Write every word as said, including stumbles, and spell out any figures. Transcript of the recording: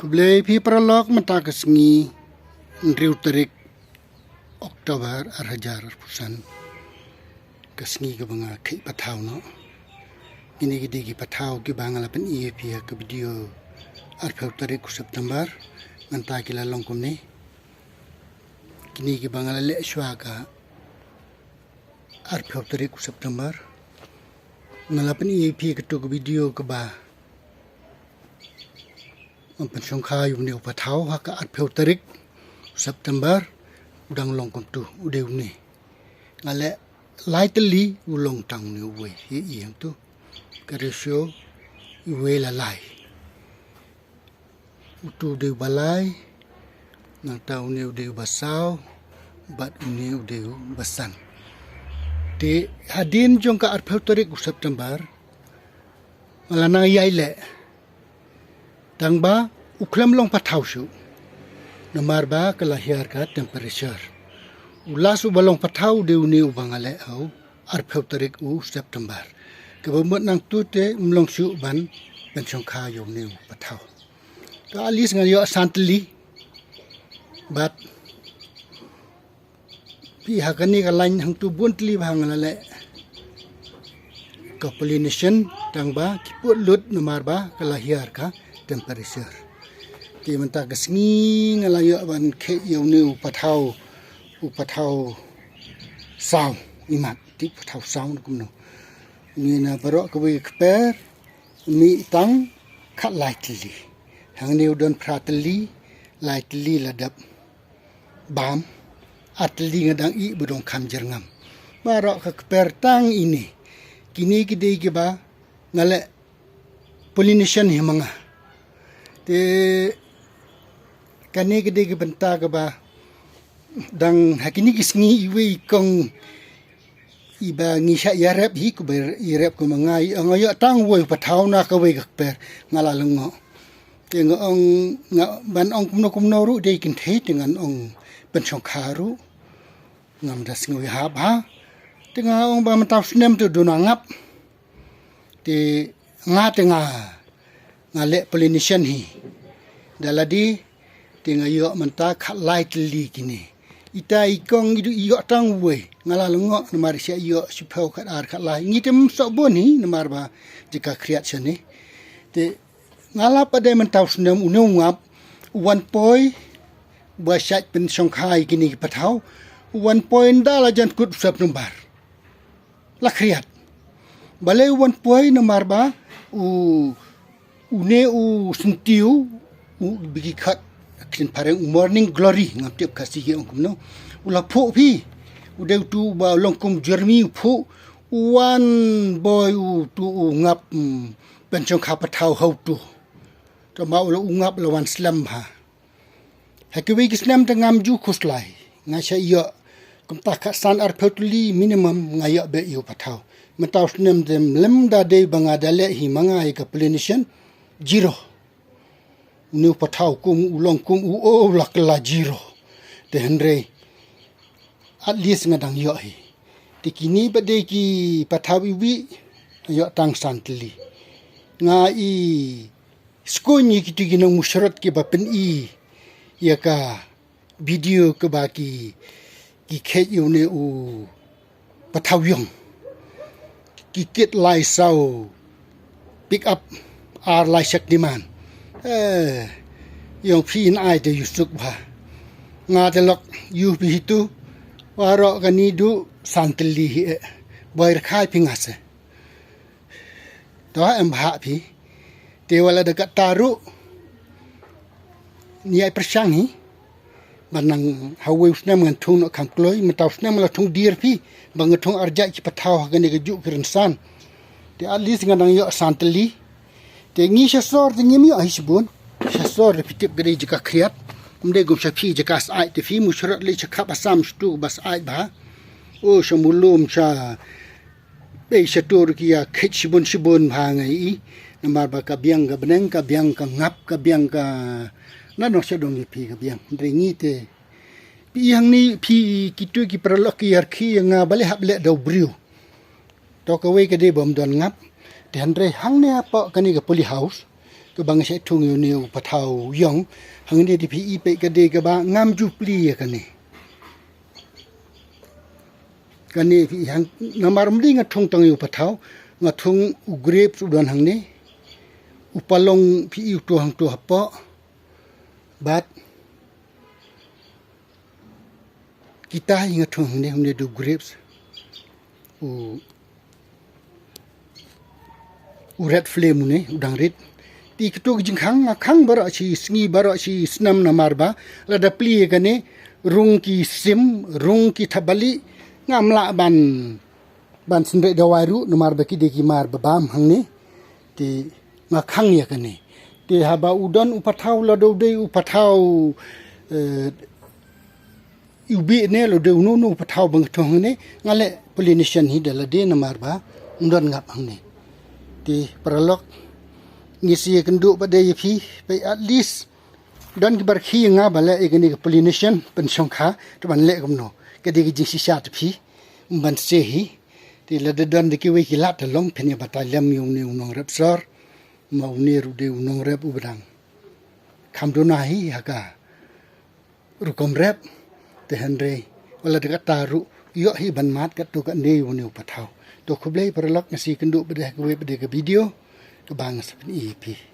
Khublei phi paralok, mynta ka sngi hynriew tarik October ar hajar arphew san, ka sngi kaba nga khie pathaw noh. Kine ki dei ki pathaw kiba nga la pyni ïa phi ha ka video arphew tarik u September. Mynta ki la long kumne. Kine kiba nga la leh shuwa ka arphew tarik u September. Nga la pyni ïa phi kato ka video kaba nga pynshongkha ïa une u pathaw ha ka arphew tarik u September. U dang long kumto, u dei une. Nga leh lai tylli, u long tang une uwei, ïa i hangto. Ka ratio iwei la lai. Uto u dei uba lai, nangta une u dei uba saw, bad une u dei uba san. Te hadien jong ka arphew tarik u September, nga la nang ïai leh. Tang ba u khlem long pathaw shuh. Namar ba ka la hiar ka temperature. U last uba long pathaw u dei une uba nga leh ha u arphew tarik u September. Kaba mut nangto te ym long shuh ban pynshongkha ïa une u pathaw. Te at least nga ïoh san tylli. Bad phi, ha kane ka lain hangto bun tylli ba nga la leh ka pollination, tang ba ki put lut namar ba ka la hiar ka temperature. Te mynta ka sngi nga la ïoh ban khie ïa une u pathaw, u pathaw saw, imat, te u pathaw saw na kumno. Ngi na baroh kawei ka kper, mih tang khatlai tylli. Hangne u don phra tylli, lai tylli la dep bam, ar tylli nga dang ih ba dang kham jyrngam. Baroh ka kper tang ine. Kine ki dei kiba nga leh pollination hi ma nga. Te kane ki dei ki bynta kaba dang ha kine ki sngi iwei i kong iba ngi shah ïarep hi, kuba ïarep kum nga, i ong ïoh tang uwei u pathaw na kawei ka kper, nga la lyngngoh. Te nga ong, nga ban ong kumno kumno ruh dei kynthei, te ngan ong pynshongkha ruh. Ngam da sngew ïahap ha. Te nga ong ba mynta u snem te u duna ngap. Te nga te nga, nga leh pollination hi. Da lade te nga ïoh mynta khatlai tylli kine. Ita i kong i du ïoh tang uwei. Nga la lyngngoh namar i shah ïoh shiphew khatar khatlai. Ngi te ym soh bun hi namar ba jaka khriat shane. Te nga la pat dei mynta u snem une u ngap, u wan poi, ba shait pynshongkha ïa kine ki pathaw, u wan poi ynda la jan kut u September. La khriat. Balei u wan poi namar ba u, une u syntiew, u ba ki khot ktien phareng u morning glory, ngam tip Khasi ki ong kumno. U la phuh phi. U dei uto uba long kum jermi u phuh, u wan boi uto u ngap, mm, pynshongkha pathaw ha uto. Tangba u la u ngap la wan slem ha. Ha kiwei ki snem te ngam ju khuslai. Nga shah ïoh kumta khatsan arphew tylli minimum nga ïoh beit ïa u pathaw. Mynta u snem te lym da dei ba nga da leh hi ma nga ïa ka pollination, zero. Une u pathaw kum u long kum u o u la kylla zero. Te hynrei at least nga dang ïoh hi. Te kine pat dei ki pathaw iwei, ïoh tang san tylli. Nga i skun ïa kito ki nongmynsyrot kiba pyni ïa ka video kaba ki, ki khie ïa une u pathaw ïong. Ki kit lai saw pick up ar lai Shaktiman. Eh, ïong phi in ai te ïu suk bha. Nga te lok ïu phi hitu. Waroh kane du san tylli hi eh. Boi rkhai phi nga se. To em bha phi. Te wat la da katta ruh, ngi ïai pyrshang hi. Ba nang ha uwei u snem ngan thung noh kham kloi, mynta u snem la thung dier phi. Ba nga thung arjait ki pathaw ha kane ka juh ki rynsan. Te at least nga dang ïoh san tylli. Te ngi sha sor te ngim ïoh hi shibun. Sha sor te phi tip ka dei jaka khriat. Ym dei kum sha phi jaka syaid te phi mynsyrot lei sha khap Assam sha tu ba syaid bha. O sha Mulom sha Bei sha tur ki ïa khit shibun shibun bha ngi i. Namar ba ka biang ka bneng, ka biang ka ngap, ka biang ka, na nong sha dong ïa phi ka biang. Hynrei ngi te. Phi ïa hangne phi kito ki paralok ki ïarkhie ïa nga balei hap leh da u briew. To kawei ka dei bym don ngap. Te hynrei hangne hapoh kane ka poly house. Kaba nga shait thung ïa une u pathaw ïong. Hangne te phi i peit ka dei kaba ngam ju plie ïa kane. Kane phi i hang namar ym dei nga thung tang ïa u pathaw. Nga thung u grapes u don hangne. U palong phi i uto hangto hapoh. Bad kita hi nga thung hangne, une du grapes. U, u red flame une, u dang rit. Te kito ki jingkhang, nga khang baroh shi sngi, baroh shi snem namar ba lada plie kane, rung ki sim, rung ki thapbalieh, ngam lah ban, ban synreit dawai ruh namar ba ki dei ki mar ba bam hangne. Te nga khang ïa kane. Te haba u don u pathaw, lada u dei u pathaw, eh, u bih ne, lada u dei uno uno u pathaw ba nga thung hangne, nga leh pollination hi da lade namar ba ym don ngap hangne. Te paralok, ngi sa ïakynduh pat de ïa phi, peit at least don ki barkhie ïa nga ba leh ïa kane ka pollination pynshongkha, te ban leh kumno. Ka dei ka jingshisha te phi, ym ban seh hi. Te lada don da kiwei ki lad, te long phin ïa batai lem ïa une u nongrep sor, ma une ruh dei u nongrep uba dang kham duna hi ha ka rukom rep. Te hynrei wat la da katta ruh, ïoh hi ban mad katto katne ïa une u pathaw. To khublei paralok, nga sa ïakynduh pat de ha kawei pat de ka video kaba nga sa pyni ïa phi.